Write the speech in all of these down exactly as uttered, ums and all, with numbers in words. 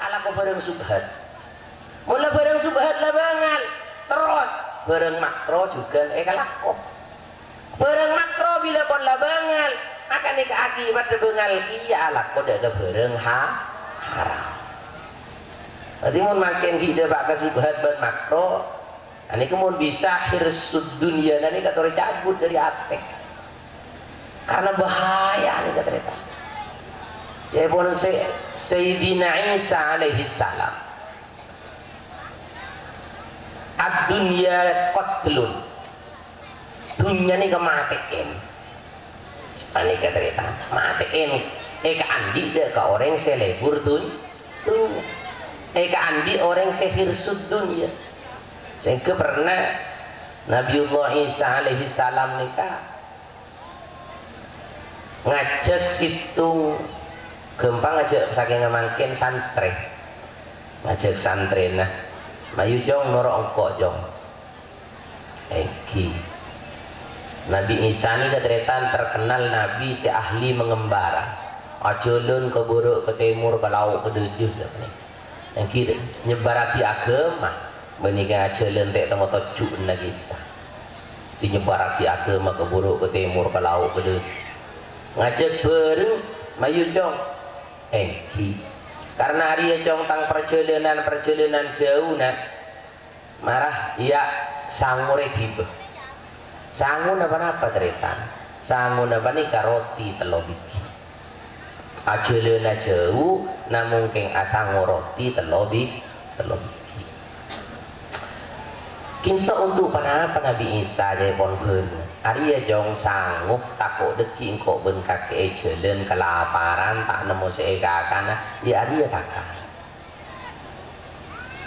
alako bhârâng subhat. Mon la bhârâng subhat la bângal, terros bhârâng makro jhughân èkalako. Bhârâng makro bilâ pon la bângal, akanèka akibatta bângal kèya alako dâ' ka bhârâng ha-, haram. Dhâddhi mon mangkèn ghi' dâpa' ka subhat bân makro, anèka mon bisa hirsud dunya anèka torè cabut dâri atè. Karena bahaya anèka, tarètan. Ca'èpon Say-, Sayyidina Isa alaihi salam. "Ad-dunya qatlun." Dhunnya nèka matè'èn. Anèka tarètan. Matè'èn. Èkaandi' dâ' ka orèng sè lebur dun-, dhunnya. Èkaandi' orèng sè hirsud dunya. Sehingga pernah Nabiullah Isa alaihi salam nèka ngajhâk sèttong, ghâmpang ajâ sakènga mangkèn santrè. Ngajhâk santrèna, "Mayu, Cong, noro' engko', Cong." Èngghi. Nabi Isa nèka tarètan terkenal nabi sè ahli mengembara. Ajhâlân ka bârâ', ka tèmor, ka lao', ka dâjâ, sapanèka. Èngghi nyebbarraghi aghâma, bânnè ka ajhâlân tè' temmo tojjhuwânna kissa. Nyebbarraghi aghâma ka bârâ', ka tèmor, ka lao', ka dâjâ. Ngajhâk bhâreng, "Mayu, Cong." Èngghi. Karna arèya, Cong, tang parjhâlânan, parjhâlânan jhâu, Na'. Mara, iyâ, sangorè ghibâ. Sangona panapa, tarètan? Sangona panèka roti tello bighi. Ajhâlâna jhâu, namong kèng asango roti tello bi-, tello bighi. Kènto untuk panapa Nabi Isa ca'èpon bhâreng? Arèya, Cong, sango, tako' dâggi' engko' bân kakè è jhâlân kalaparan, ta' nemmo sè èkakana, iyâ arèya kakana.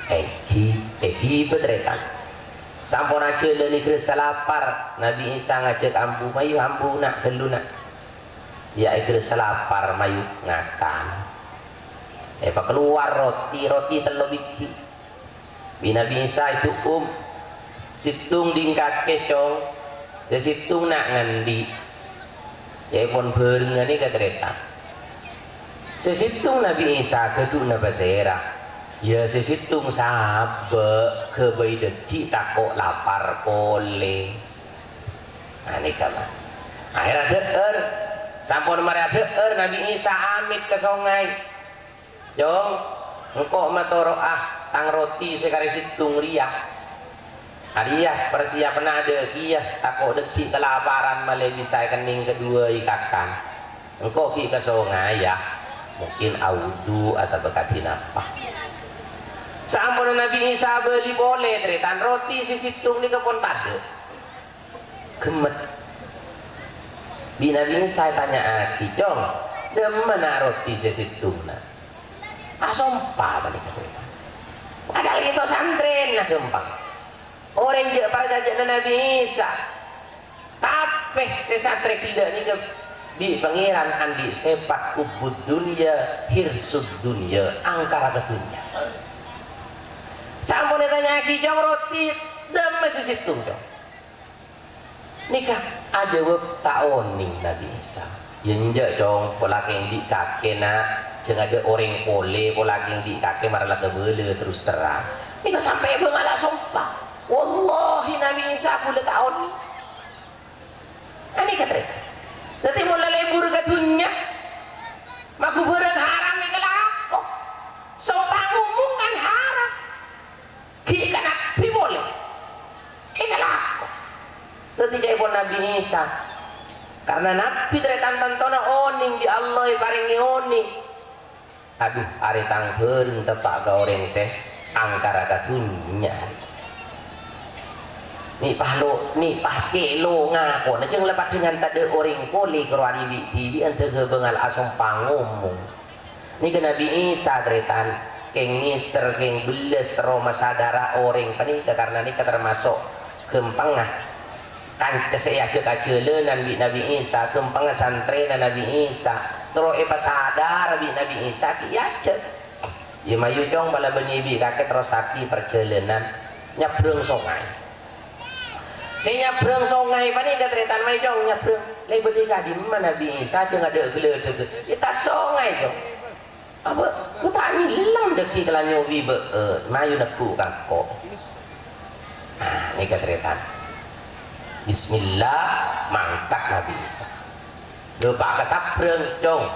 Èngghi, èghibâ tarètan. Sampon ajhâlân èghârâssa lapar, Nabi Isa ngajhâk ambu, "Mayu ambu, Na', ghâllu, Na'." Iyâ, èghârâssa lapar, mayu ngakan. Èpakalowar roti, roti tello bighi. Bi' Nabi Isa èdu'um, "Sèttong ding kakè, Cong, sè sèttong na' nganḍi'." Ca'èpon bhârengnga nèka tarètan. Sè sèttong Nabi Isa ghâḍhuwânna pasèra? Iyâ, sè sèttong sabâ' ghâbây dâggi' tako' lapar polè. Nah, nèka, Pak. Akhèr adhâ'âr. Sampon marè adhâ'âr, Nabi Isa amèt ka songay. "Cong, engko' matoro'a tang roti sè karè sèttong rèya. Arèya parsiyapanna adâ' kèya, tako' dâggi' kalaparan malè bisa èkennèng kaduwâ èkakan. Engko' ghi' ka songay, yâ. Mungkin awudu otabâ kadhi napa." Saamponna Nabi Isa abâli polè, tarètan, roti sè sèttong nèka pon tadâ'. Ghemmet. Bi' Nabi Isa ètanya'aghi, "Cong, ḍâmma na' roti sè sèttong, Na'?" Asompa panèka. Padahal kèto santrèna ghâmpang. Orèng jhâ' parcajâ'âna Nabi Isa. Tapè sè santrè ghellâ' nèka bi' Pangèran anḍi' sèpat hubbud dunya, hirsud dunya, angkara ka dhunnya. Sampon ètanya'aghi, "Cong, roti ḍâmma sè sèttong, Cong?" Nèka ajâwâb, "Ta' onèng, Nabi Isa." "Yâ enjâ', Cong, pola kèng anḍi' kakè, Na'. Jhâ' adâ' orèng polè, pola kèng anḍi' kakè mara la kabâlâ terros terrang." Nèka sampè' bângalla sompa. "Wallahi, Nabi Isa, kaulâ ta' onèng." Anèka, Trè. Dhâddhi, mon la lebur ka dhunnya, magu bhârâng haram èkalako. Sompa ngomong kan haram. Ghi' ka nabbhi polè. Èkalako. Dhâddhi ca'èpon Nabbhi Isa. Karna nabbhi tarètan tantona onèng bi' Allah èparèngè onèng. Adhu, arè tang bhâreng teppa' ka orèng sè angkara ka dhunnya. Mè' pahlo, mè' pahkèlo ngakona jhâng la paddhângan tadâ' orèng polè karo arè bi'-dhibi'ân dâgâ bângal asompa ngomong. Nèka Nabbhi Isa, tarètan, kèng ngèser, kèng bellâs terro masadara orèng panèka, karna nèka tamaso' ghâmpangnga kanca sè èajhâk ajhâlânan bi' Nabbhi Isa, ghâmpangnga santrèna Nabbhi Isa, terro èpasadara bi' Nabbhi Isa, ghi' èajhâk. Yâ, mayu, Cong, pala bânnè bi' kakè terrossaghi parjhâlânan nyabbrâng songay. Sè nyabbrâng songay panèka, tarètan, mayu, Cong, nyabbrâng. Lè bâḍâ è ka'dimma Nabbhi Isa jhâng adâ' ghâlâdhâghâ? È attas songay, Cong. Apa? Ku ta' nyellem dhâggi' kala nyobi bâ-, eh, mayu neggu' ka engko'. Nah, nèka tarètan. Bismillah, mangkat Nabi Isa. Lho, pa' ka sabrâng, Cong.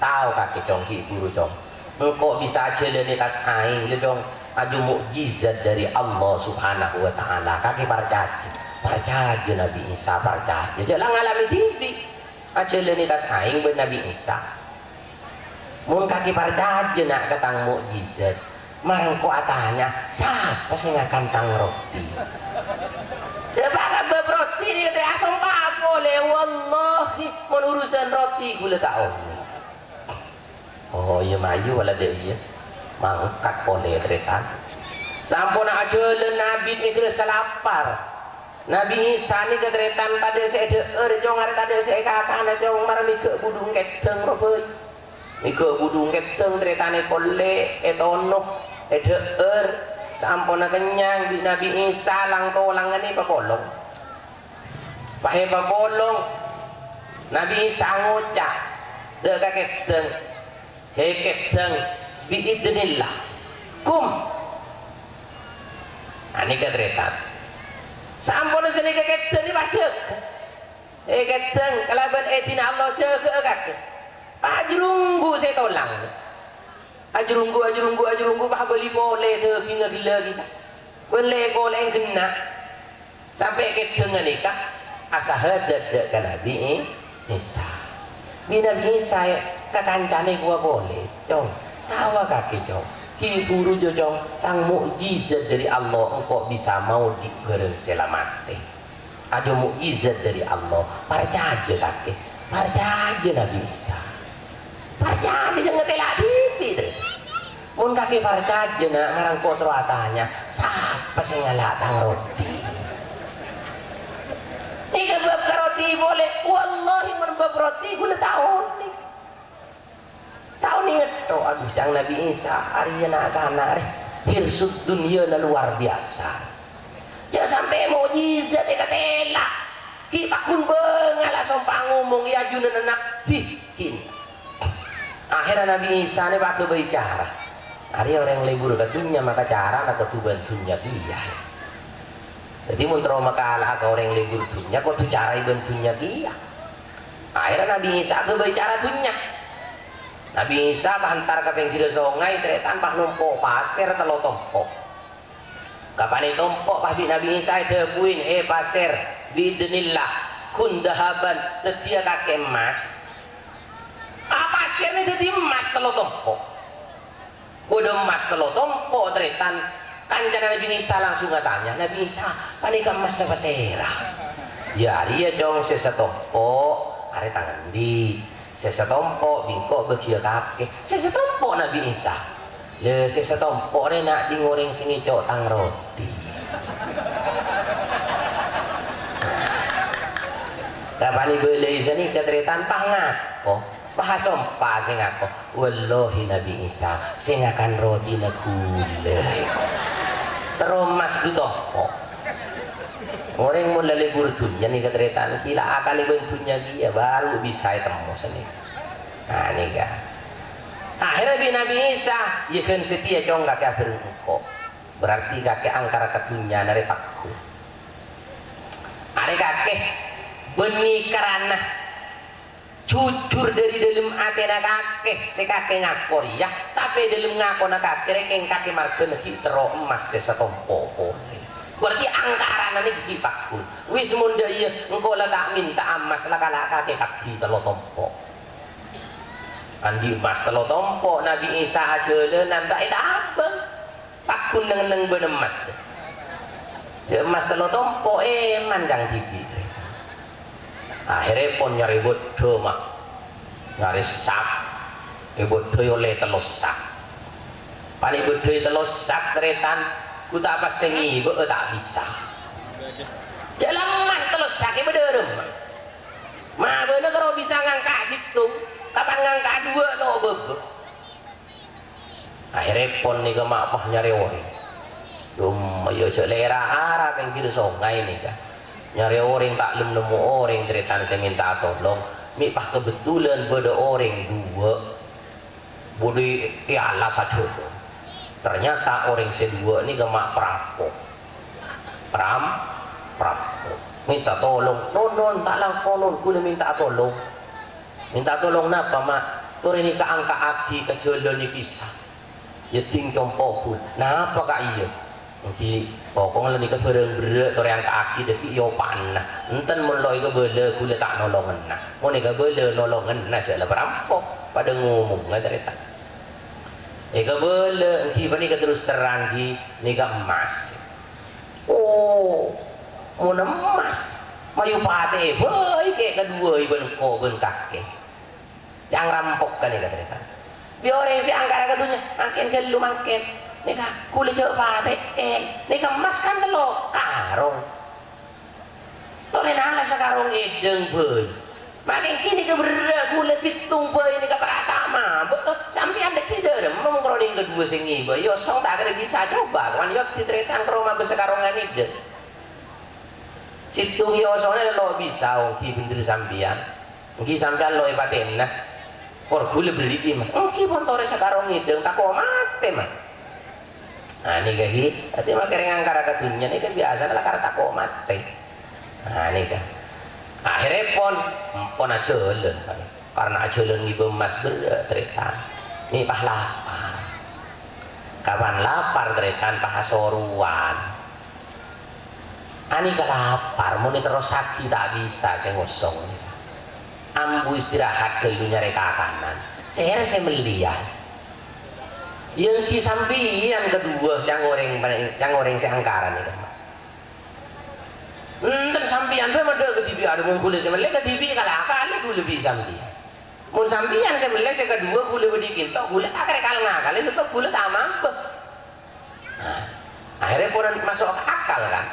Tao kakè, Cong, ghi' buru, Cong. Engko' bisa ajhâlân è attas aèng, yâ, Cong. Ajhu mukjizat dâri Allah Subhanahu wa Ta'ala. Kakè parcajâ. Parcajâ Nabi Isa, parcajâ. Jhâ' la ngalamè dhibi'. Ajhâlân è attas aèng bân Nabi Isa. Mon kakè parcajâ, na', ka tang mukjizat, mara engko' atanya, "Sapa sè ngakan tang roti?" Dâpa' ka bab roti nèka, tarètan asompa polè, "Wallahi, mon urusan roti, ghulâ ta' onèng." Oh, iyâ, mayu, wala dâ' iyâ. Mangkat polè, tarètan. Samponna ajhâlân abit nèka rassa lapar. Nabi Isa nèka tarètan tadâ' sè èdhâ'âr, Cong, arè tadâ' sè èkakana, Cong, mara mèghâ' budhung kèdhâng rowa bhâi. Mèghâ' budhung kèdhâng tarètan èkollè', ètono, èdhâ'âr. Saamponna kennyang bi' Nabi Isa, lang-tolang nèka papolong. Pas èpapolong, Nabi Isa ngoca' dâ' ka kèdhâng, "He kèdhâng, bi'idznillah, kum." Anèka tarètan. Saamponna sanèka kèdhâng nèka pajâgâ. He kèdhâng, kalabân èdina Allah jâgâ'â kakè. Pajrunggu sè tolang. Ajrunggu, ajrunggu, ajrunggu, pas bâli polè dâggingnga ghellâ' bisa. Bâli kolè'èn ghenna'. Sampè' kèdhâng ganèka asahadat dâ' ka Nabi Isa. Bi' Nabi Isa, è, ka kancana kowa polè, "Cong, taowa kakè, Cong. Ghi' buru, jâ, Cong, tang mukjizat dâri Allah, engko' bisa maodi' bhârâng sè la matè. Ajhu mukjizat dâri Allah. Parcajâ kakè. Parcajâ Nabi Isa." Parcajâ, jhâ' ngatèla' dhibi', Dre. Mon kakè parcajâ, na', mara engko' terro atanya, "Sapa sè ngala' tang roti?" Nèka bab ka roti polè. Wallahi, mon bab roti, ghulâ ta' onèng. Ta' onèng ètto, adhu, ca'na Nabi Isa, arèya na'-kana' rè, hirsud dunyana luar biasa. Jhâ' sampè' mukjizat èkatèla'. Ghi' pagghun bângal la sompa ngomong è ajunanna nabbhi, ghi'. Akhèrra Nabi Isa nèka paghâbây cara. Arèya orèng lebur ka dhunnya maka carana kodhu bân dhunnya kèya. Dhâddhi mon terro makala'a ka orèng lebur dhunnya, kodhu caraè bân dhunnya kèya. Akhèrra Nabi Isa aghâbây cara dhunnya. Nabi Isa pas entar ka pèngghirra songay, tarètan pas nompo' pasèr tello tompo'. Kapan ètompo' pas bi' Nabi Isa èdhâbuin, "He pasèr, bi'idznillah, kun dzahaban, dhâddhiyâ kakè emmas." Ah, pasèrra dhâddhi emmas tello tompo'. Bâdâ emmas tello tompo', tarètan. Kancana Nabi Isa langsung atanya, "Nabi Isa, panèka emmas sè pasèra?" "Yâ, arèya, Cong, sè satompo', arè tang andi'. Sè satompo' bi' engko' bâgiyâ kakè." "Sè satompo', Nabi Isa?" "Lè, sè satompo' rè, na', bi' orèng sè ngèco' tang roti." Kapan èbâlâi sanèka, tarètan, pas ngako. Pas asompa sè ngako, "Wallahi, Nabi Isa, sè ngakan rotina ghulâ." Terro emmas du tompo'. Orèng mon la lebur dhunnya nèka, tarètan, ghi' la akalè bân dhunnya kèya, baru bisa ètemmo sanèka. Nah, nèka. Akhèrra bi' Nabi Isa, "Yâ ghân satèya, Cong, kakè abhâreng engko'. Berarti kakè angkara ka dhunnyana rè pagghun. Arè kakè bânnè karana jujur dâri dâlem atèna kakè sè kakè ngako rèya, tapè dâlem ngakona kakè rè kèng kakè marghâna ghi' terro emmas sè satompo' polè. Berarti angkarana nèka ghi' pagghun. Wis mon dâ' iyâ, engko' la ta' mènta'a emmas, la kala' kakè kabbhi tello tompo'." Andi' emmas tello tompo', Nabi Isa ajhâlânan ta' ètabâng. Pagghun neng-enneng bân emmas. Jhâ' emmas tello tompo' èman cang dhibi'. Akhèrèpon nyarè bâddhâ, ma'. Nyarè sak. Èbâddhâi ollè tello sak. Pan èbâddhâi tello sak, tarètan, ghu ta' pas sè ngibâ'â ta' bisa. Jhâ' la emmas tello sak èbâdârâmma. Ma' bâ'na karo bisa ngangka' sèttong, kapan ngangka' duwâ' lo' bâbâ. Akhèrèpon nèka ma' pas nyarè orèng. Dumma, yâ, jhâ' lèra-ara pèngghir songay nèka. Nyarè orèng ta' lem nemmo orèng tarètan sè mènta tolong. Mè' pas kabhendherrân bâdâ orèng duwâ'. Budi e alas aja. Ternyata orèng sè duwâ' nèka ma' perampok. Peram-, perampok. Minta tolong, "Non, non, ta' langkong, non, ghulâ minta tolong." "Minta tolong napa, Ma'?" "Torè nèka angka'aghi ka jhâlân nèka, Sa'." "Yâ, dhing compo' ghulâ." "Napa, Ka', iyâ?" "Èngghi, pokokna la nèka bhârâng berrâ' torè angka'aghi dhâggi' èopa'ana. Enten mon lo' èkabâlâ ghulâ ta' nolongenna. Mon èkabâlâ nolongenna jhâ' la perampok." Padâ ngomongnga tarètan. Èkabâlâ, èngghi panèka terros terrang, èngghi, nèka emmas. "Oh, mon emmas, mayu patè'è bhâi kè' kaduwâ bân engko' bân kakè." Ca'na rampok ghânèka tarètan. Bi' orèng sè angkara ka dhunnya, mangkèn ghâllu mangkèn. Nèka, ghulâ jhâ' patè'è. Nèka emmas kan tello karong. Torè nala sakarong èdhâng bhâi. Mangkèn kènè' ka berrâ' ghulâ sèttong bhâi nèka para' ta' mabâ. Sampèyan dhâggi' dhâremma mon karong kaduwâ sè ngèbâ. Yosong ta' kèra bisa coba. Kawan yo ditarètan karo mabâ sakarongan èdhâng. Sèttong yosona lo' bisa, onggi bhender sampèyan. Èngghi sampèyan lo' èpatè'ana. Kor ghulâ berri'i, Mas. Èngghi pon torè sakarong èdhâng, tako' matè, Mas. Nah, nèka ghi, dhâddhi makè rèng angkara ka dhunnya nèka biyasana lakar tako' matè. Nah, nèka. Akhèrèpon, empon ajhâlân. Karna ajhâlân ngèbâ emmas berrâ', tarètan. Mè' pas lapar. Kapan lapar, tarètan, pas asorowan. Anèka lapar, mon èterrossaghi ta' bisa sè ngosong. Ambu istirahat ghâllu nyarè kakanan. Sèra sè mellèya? Yâ èngghi sampèyan kaduwâ, ca'na orèng, ca'na orèng sè angkara nèka. Enten sampèyan bhâi maddhâ kadhibi', adhu mon ghulâ sè mellè kadhibi' kala-kala ghulâ bi' sampèyan. Mon sampèyan sè mellè sè kaduwâ ghulâ bâdhi kento, ghulâ ta' kèra kal-ngakalè sabâb ghulâ ta' mabâ. Nah, akhèrèpon maso' ka akal, kan?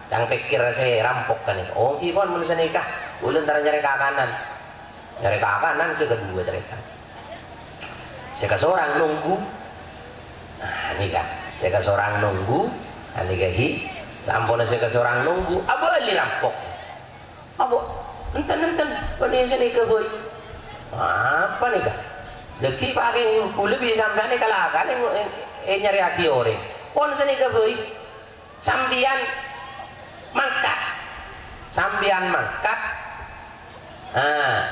Ca'na pèkkèr sè rampok, kan? Oh, èngghi pon mon sanèka, ghulâ entar nyarè kakanan. Nyarè kakanan sè kaduwâ, tarètan. Sè kasorang nunggu. Nah, nèka. Sè kasorang nunggu. Nah, nèka, ghi. Samponna sè kasorang nunggu, abâli rampok. Apa? Enten, enten. Bânnè sanèka bhâi. Apa nèka? Dhâggi' pakè ghulâ bi' sampèyan èkala-kala, è, è, ènyarèyaghi orèng. Pon sanèka bhâi. Sampèyan mangkat. Sampèyan mangkat. Ah,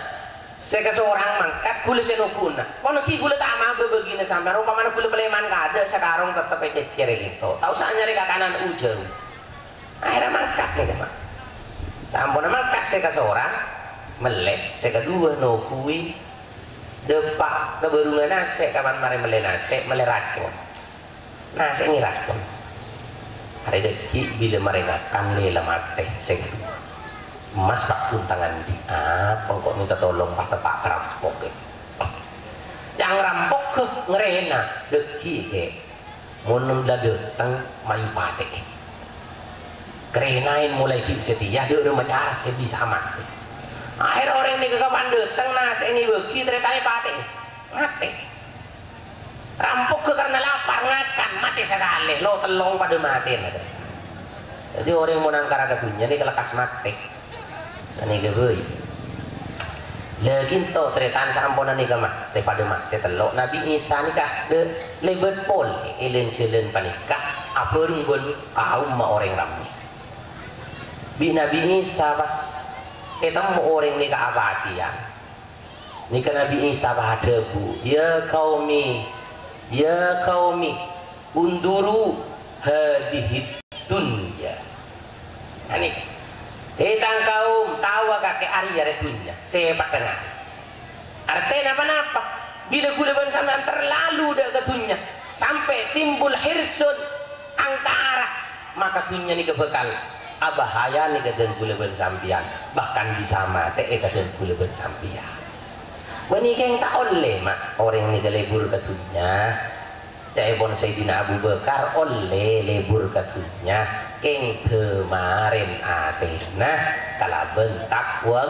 sè kasorang mangkat, ghulâ sè nungguwâna. Pon èngghi ghulâ ta' mabâ bâgiyânna sampèyan. Opamana ghulâ palèman kaadâ', sakarong tettep ècèccèrè kento. Ta' osa nyarè kakanan ujhân. Akhèrra mangkat nèka, Pak. Samponna mangkat sè kasorang, mellè, sè kaduwâ nungguwi, dâpa' ka bârungnga nasè', kapan marè mellè nasè', mellè racon. Nasè' ngèracon. Arè dhâggi' bilâ marè ngakan lè la matè sè kaduwâ. Emmas pagghuntangan andi', apa engko' mènta tolong pas teppa' ka rampok, è. Ca'na rampok, ghâ, ngarèna, dhâggi', è. Mon la dâteng, mayu patè'è. Karèna èn molaè ghi' satèya dâ' remma cara sè bisa matè. Akhèr orèng nèka kapan dâteng, nasè'na èbâghi, tarètan èpatè'è. Matè. Rampok ghâ karna lapar, ngakan, matè sakalè, lo' tellong padâ matèna. Dhâddhi orèng mon angkara ka dhunnya nèka lekkas matè. Sanèka bhâi. La kento tarètan samponna nèka matè, padâ matè tello'. Nabbhi Isa nèka dâ-, lèbât polè è lan-jhâlân panèka abhâreng bân kaumma orèng rammè. Bi' Nabbhi Isa pas ètemmo orèng nèka apatèyan. Nèka Nabbhi Isa pas adhâbu, "Ya qaumi, ya qaumi, unzuru hadhihid dunya." Nah, nèka. "He, tang kaum, taowa kakè arèya arè dhunnya, sè padhânga." Artèna ponapa? Bilâ ghulâ bân sampèyan terlalu dâ' ka dhunnya, sampè' timbul hirsun, angkara, maka dhunnya nèka bhâkal abhâhayana ka dhân ghulâ bân sampèyan, bahkan bisa matè'è ka dhân ghulâ bân sampèyan. Bânnè kèng ta' ollè, ma', orèng nèka lebur ka dhunnya. Ca'èpon Sayyidina Abu Bakar ollè lebur ka dhunnya, kèng dâmarèn atèna kalabân taqwa,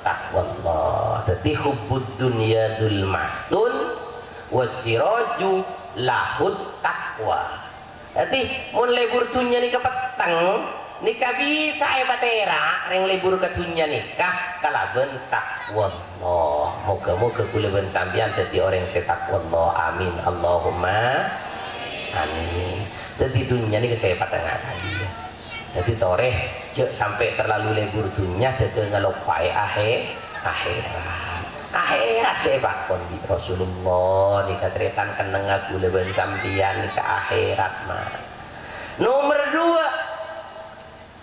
taqwallah. Dhâddhi, hubbud dunya dzulmatun, was siraju lahut taqwa. Dhâddhi, mon lebur dhunnya nèka petteng, Nèka bisa èpatèra' rèng lebur ka dhunnya nèka kalabân taqwallah. Moga-moga kaulâ bân sampèyan dhâddhi orèng sè taqwallah. Amin. Allahumma amin. Dhâddhi dhunnya nèka sè patengnga kali, ya. Dhâddhi torè, jhâ' sampè' terlalu lebur dhunnya, dhâgghâ ngaloppaè ahè-, akhèrat. Akhèrat sè èpakon bi' Rasulullah nèka tarètan kennengnga kaulâ bân sampèyan nèka akhèrat, ma. Nomer dua,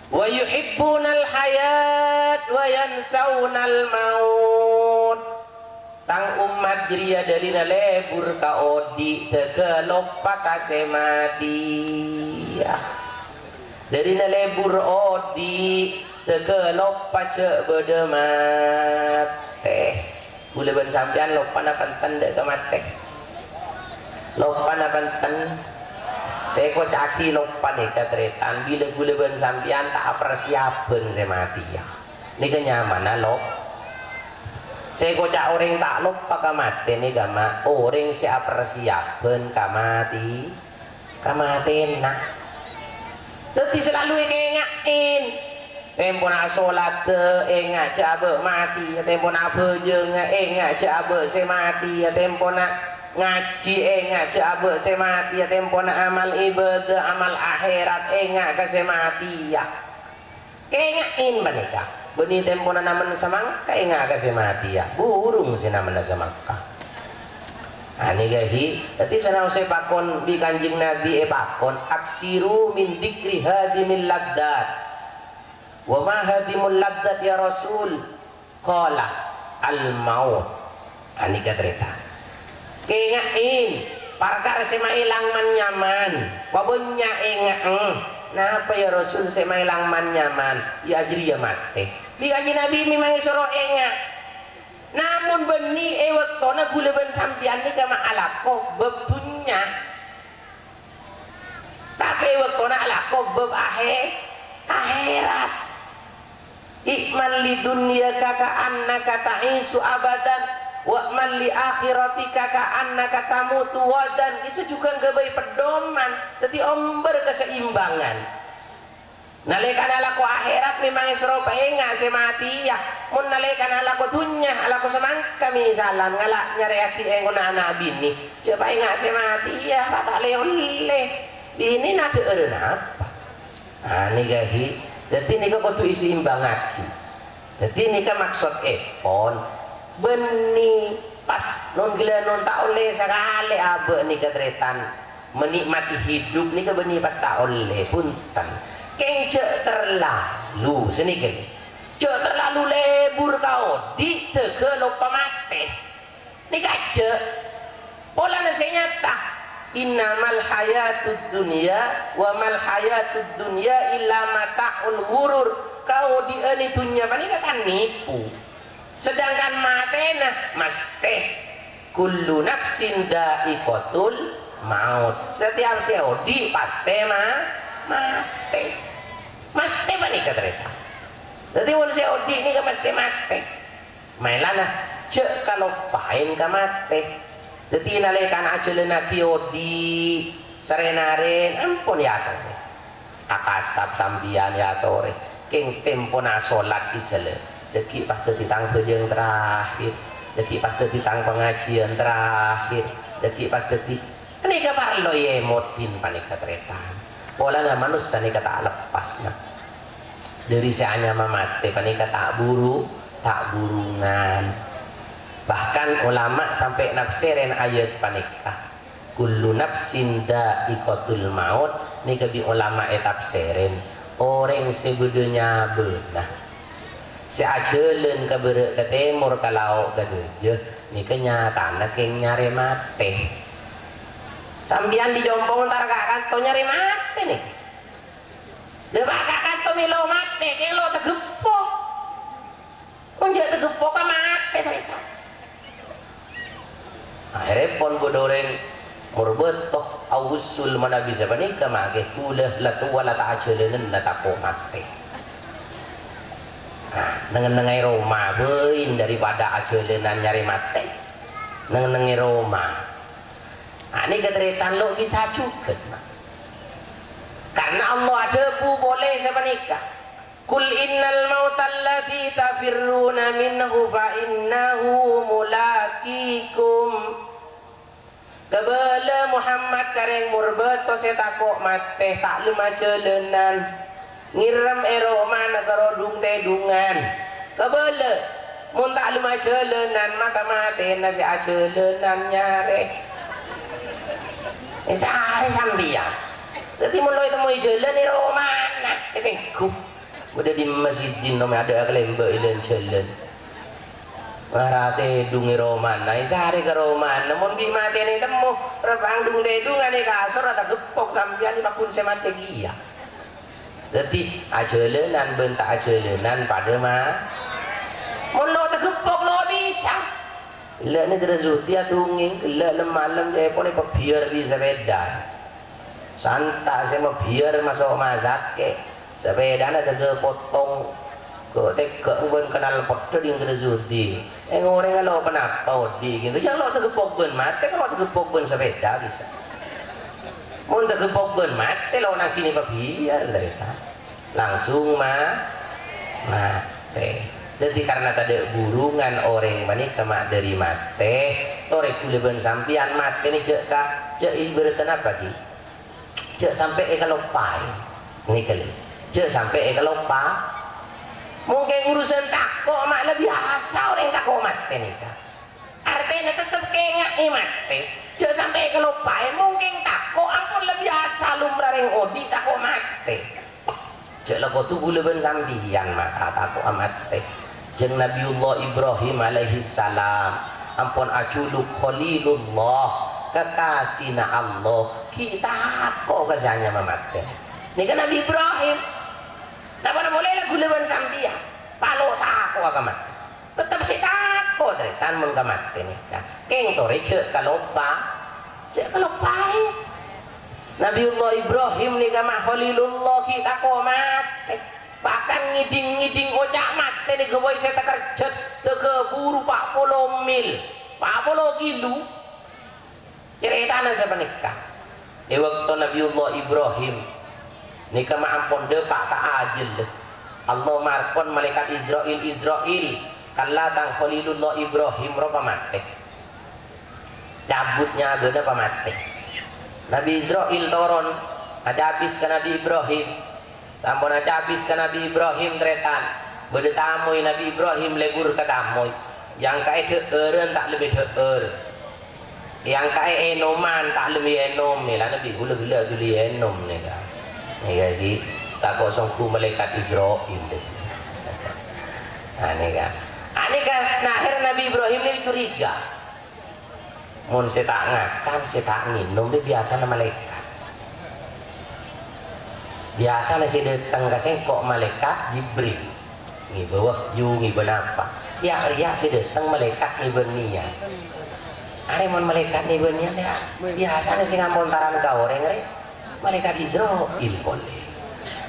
"Wa yuhibbunal hayat wa yansaunal maut." Tang ommat jârèya dâlina lebur ka odi', dhâgghâ loppa ka sè matèya. Dâlina lebur odi', dhâgghâ loppa jhâ' bâdâ matè. Kaulâ bân sampèyan loppa napa enten dâ' ka matè? Loppa napa enten? Sè èkoca'aghi loppa nèka tarètan, bilâ kaulâ bân sampèyan ta' apersiaban sè matèya. Nèka nyamana lop-, sè èkoca' orèng ta' loppa ka matè nèka, ma', orèng sè apersiaban ka matè-, ka matèna. Dhâddhi salalu èkaènga'è. Tempona asolatta, enga' jhâ' abâ' matèya. Tempona abhâjângnga, enga' jhâ' abâ' sè matèya. Tempona ngajhi, enga' jhâ' abâ' sè matèya. Tempona amal ibadah, amal akhèrat, enga' ka sè matèya. Kaènga'è panèka. Bânnè tempona namen samangka, enga' ka sè matèya. Burung sè namena samangka. Anèka ghi, dhâddhi sanaossa èpakon bi' Kanjeng Nabi èpakon, "Aksiru min dzikri hadimil ladzat." "Wa ma hadimul ladzat ya Rasul?" Qala, "Al maut." Anèka tarètan. Kaènga'è parkara sè maèlang man-nyaman, pabânnya' ènga'è. Napa ya Rasul sè maèlang man-nyaman? Ya jârèya matè. Bi' Kanjeng Nabi mèmang èsoro enga'. Namong bânnè è bâktona kaulâ bân sampèyan nèka ma' alako bâb dhunnya. Tapè è bâktona alako bâb ahè-, akhèrat. "I'mal li dunyaka ka'annaka ta'isyu abadan, wa'mal li akhiratika ka'annaka tamutu ghadan." Kèya jhughân ghâbây pedoman, dhâddhi ombâr kaseimbangan. Nalèkana alako akhèrat mèmang èsoro paènga' sè matèya. Mon nalèkana alako dhunnya, alako samangka misalan, ngala' nyarèyaghi èngona ana' binè, jhâ' paènga' sè matèya, pas ta' lè-ollè. Binèna dhâ'ârân apa? Anèka ghi, dhâddhi nèka kodhu èseimbangngaghi. Dhâddhi nèka maksodèpon, bânnè pas non-ghellâ' non ta' ollè sakalè abâ' nèka tarètan. Menikmati hidup nèka bânnè pas ta' ollè, bhunten. Kèng jhâ' terlalu, sanèka. Jhâ' terlalu lebur ka odi', dhâgghâ loppa matè. Nèka jhâ'. Polana sè nyata, "Innamal hayatud dunya wa mal hayatud dunya illa mata'ul ghurur." Kaodi'ân è dhunnya panèka kan nipu. Sedangkan matèna mastè. "Kullu nafsin dha'iqatul maut." Setiap sè odi' pastè ma-, matè. Mastè panèka tarètan. Dhâddhi mon sè odi' nèka mastè matè. Maèlana, jhâ' kaloppaèn ka matè. Dhâddhi nalèkana ajhâlânnaghi odi', sarè-narè, ampon èyatorè. Akasap sampèyan èyatorè. Kèng tempona solat Isya la. Dhâggi' pas dhâddhi tang bhâjâng terakhir. Dhâggi' pas dhâddhi tang pangajiân terakhir. Dhâggi' pas dhâddhi, panèka parlo èyemodhin panèka tarètan. Polana manossa nèka ta' leppasna. Dhâri sè anyama matè panèka ta' buru, ta' burungan. Bahkan ulama sampè' nafsèrèn ayat panèka, "Kullu nafsin dha'iqatul maut," nèka bi' ulama ètafsèrèn, orèng sè bâdâ nyabâna, sè ajhâlân ka bârâ' ka tèmor ka lao' ka dâjâ, nèka nyatana kèng nyarè matè. Sampèyan dhi' compo' entar ka kanto nyarè matè nèka. Dâpa' ka kanto mèlo matè, kèng lo' tageppok. Mon jhâ' tageppok ka matè tarètan. Akhèrèpon bâdâ orèng morbâto, awussul manabi sapanèka mangkè kaulâ la towa la ta' ajhâlânan la tako' matè. Nah, neng-ennengngè roma bhâi daripada ajhâlânan nyarè matè. Neng-ennengngè roma. Nah, nèka tarètan lo' bisa jhughân, Ma'. Karna Allah adhâbu polè sapanèka, "Qul innal mautal ladzi tafirruna minhu fa innahu mulaqikum." Kabâlâ Muhammad ka rèng morbâto sè tako' matè, ta' lem ajhâlânan. Ngèrèm è romana karo dhung-tèdhungan. Kabâlâ, mon ta' lem ajhâlânan, mata-matèna sè ajhâlânan nyarè. È sarè sampèyan. Dhâddhi mon lo' ètemmo è jhâlân, è romana, ètengghu. Bâdâ è dimma siddhin, nom adâ' kalèmbâ' è lân jhâlân. Mara tèdhung è romana, è sarè ka romana. Mon bi' matèna ètemmo, rèpang dhung-tèdhungan è kasor, atageppok sampèyan, è paggun sè matè kèya. Dhâddhi, ajhâlânan bân ta' ajhâlânan padâ ma-, mon lo' tageppok lo' bisa. Ellâ'na dârâ sodhi atungèng, ellâ' lem-malem ca'èpon èpabiyâr bi' sapèda. Santa' sè mabiyâr maso' masakè', sapèdana tèghâ potong, kok tèghâ bân kennal peddhâ dhing dârâ sodhi. È orèngnga lo' ponapa odi' ghi', jhâ' lo' tageppok bân matè, lo' tageppok bân sapèda bisa. Mon tageppok bân matè, lo' nangghini pabiyâr, tarètan. Langsung ma-, matè. Dhâddhi, karna tadâ' burungan orèng panèka ma' dâri matè, torè ghulâ bân sampèyan matè nè jhâ' ka-, jhâ' ibârâddhâ napa, ghi? Jhâ' sampè' èkaloppaè. Nèka, lè. Jhâ' sampè' èkaloppa-, Mon kèng urusan tako', ma' la biyasa orèng tako' matè nèka. Artèna tettep kènga'è matè, jhâ' sampè' èkaloppaè, mon kèng tako' ampon la biyasa lumrah rèng odi' tako' matè. Jhâ' la kodhu ghulâ bân sampèyan mata tako'a matè. Jhâng Nabiyullah Ibrahim alaihissalam ampon ajhuluk Khalilullah, kekasina Allah, ghi' tako' ka sè anyama matè. Nèka Nabi Ibrahim. Napa polè la ghulâ bân sampèyan, palo' tako'a ka matè. Tettep sè tako', tarètan, mon ka matè nèka. Kèng torè jhâ' kaloppa-, jhâ' kaloppaè. Nabiyullah Ibrahim nèka ma' Khalilullah ghi' tako' matè. Bahkan ngèdhing-ngèdhing oca' matè nèka bhâi sè takerjhât, tèghâ buru pa' polo mil, pa' polo kilo. Carètana sapanèka, è bâkto Nabiyullah Ibrahim nèka ma' ampon dâpa' ka ajhâl, Allah markon malaèkat Izrail, "Izrail, kalla tang Khalilullah Ibrahim ropa matè." Cabut nyabâna pamatè. Nabi Izrail toron, acabis ka Nabi Ibrahim. Sampon acabis ka Nabi Ibrahim, tarètan, bâdâ tamoy Nabi Ibrahim lebur ka tamoy. Èangka'è dhâ'ârân ta' lebbi dhâ'âr. Èangka'è ènoman ta' lebbi ènom. Mèlana bi' ghulâ ghellâ' dhuli ènom nèka. Nèka ghi' tako' songghu malaèkat Izrail. Anèka. Anèka, nah, akhèr Nabi Ibrahim nèka curiga. Mon sè ta' ngakan, sè ta' ngènom, biyasana malaèkat. Biyasana sè dâteng ka sèngko' malaèkat Jibril. Ngibâ wahyu, ngibâ napa. Yâ, rèya sè dâteng malaèkat ngibâ niyat. Arè mon malaèkat ngibâ niyat, yâ, biyasana sè ngamontaran ka orèng, rè, malaèkat Izrail polè.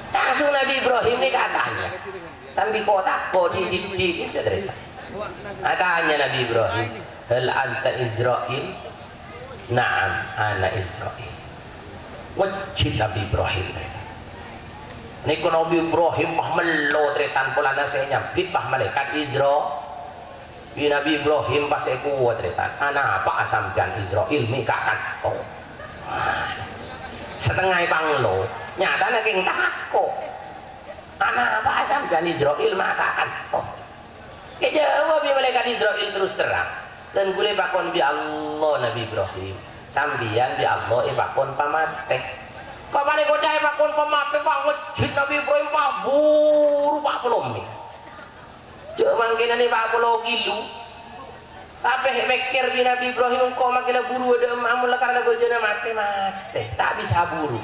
Langsung Nabi Ibrahim nèka atanya. Sambi ko'-tako' di-, di-, di-, di-, satarètan. Atanya Nabi Ibrahim, "Hal anta Izrail?" "Na'am, ana Izrail." Wajib Nabi Ibrahim, tarètan. Nèko Nabi Ibrahim pas mello, tarètan, polana sè nyambit pas malaèkat Izra-, bi' Nabi Ibrahim pas èkowa, tarètan. "Anapa'a sampèyan Izrail, mè' ka kanto?" Wah, satengnga èpanglo, nyatana kèng tako'. "Anapa'a sampèyan Izrail ma' ka kanto?" Èjâwâb bi' malaèkat Izrail terros terrang, "Dân ghulâ èpakon bi' Allah, Nabi Ibrahim. Sampèyan bi' Allah èpakon pamatè." Kapan èkoca' èpakon pamatè, pangejjhit Nabi Ibrahim paburu pa' polo mè'. Jhâ' mangkènanè pa' polo kilo. Tapè mèkkèr bi' Nabi Ibrahim, "Engko' makè la buru adâ' emma', mon la karana bâjâna matè, matè. Ta' bisa buru."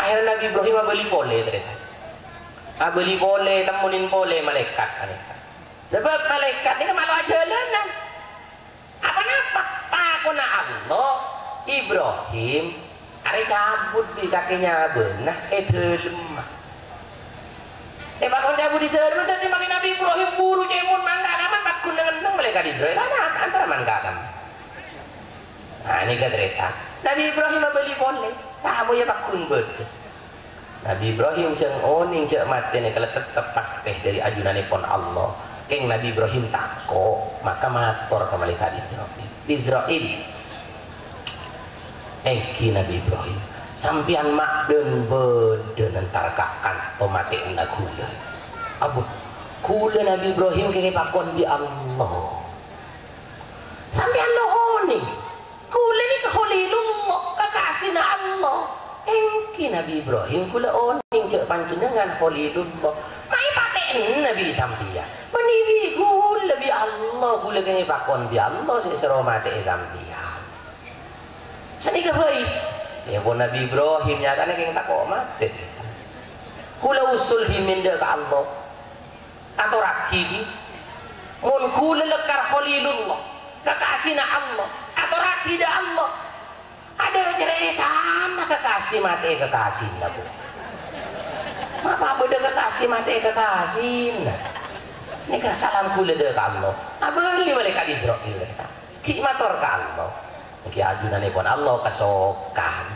Akhèrra Nabi Ibrahim abâli polè, tarètan. Abâli polè, temmonin polè malaèkat panèka. Sabâb malaèkat nèka malo ajhâlânan. Apa-napa? Pakonna Allah, Ibrahim, arè cabut bi' kakè nyabâna è dâlemma. Èpakon cabut è dâlemma, dhâddhi mangkè Nabi Ibrahim buru cèmon man-, ka man, paggun neng-enneng malaèkat Israil. Ana, antara man-, ka man. Nah, nèka tarètan. Nabi Ibrahim abâli polè. Tamoy paggun bâdâ. Nabi Ibrahim jhâ' onèng jhâ' matè nèka la tettep pastè dâri ajunanèpon Allah. Kèng Nabi Ibrahim tako', maka mator ka malaikat Isra'il, "Isra'il, èngghi Nabi Ibrahim, sampèyan ma' dhân-bâdhân entar ka kanto matè'na ghulâ." Abu, ghulâ Nabi Ibrahim kèngèng èpakon bi' Allah. Sampèyan lo onèng, ghulâ nèka Khalilullah, kakasèna Allah. Èngghi Nabi Ibrahim, ghulâ onèng jhâ' panjhennengngan Khalilullah. Ma' èpatè'ana bi' sampèyan. Bânnè bi' ghulâ bi' Allah, ghulâ kèngèng èpakon bi' Allah sè èsoro matè'è sampèyan. Sanèka bhâi. Èpon Nabi Ibrahim nyatana kèng tako' matè. Ghulâ usul dhimèn dâ' ka Allah. Atorraghi, ghi. Mon ghulâ lèkar Khalilullah, kakasèna Allah, atorraghi dâ' Allah. Adâ' carètana kakasè matè'è kakasèna, Bu. Ma' pabâdâ kakasè matè'è kakasèna. Nèka salam ghulâ dâ' ka Allah. Abâli malaikat Isra'il, ghi' mator ka Allah. Èngghi ajunanèpon Allah kasokan.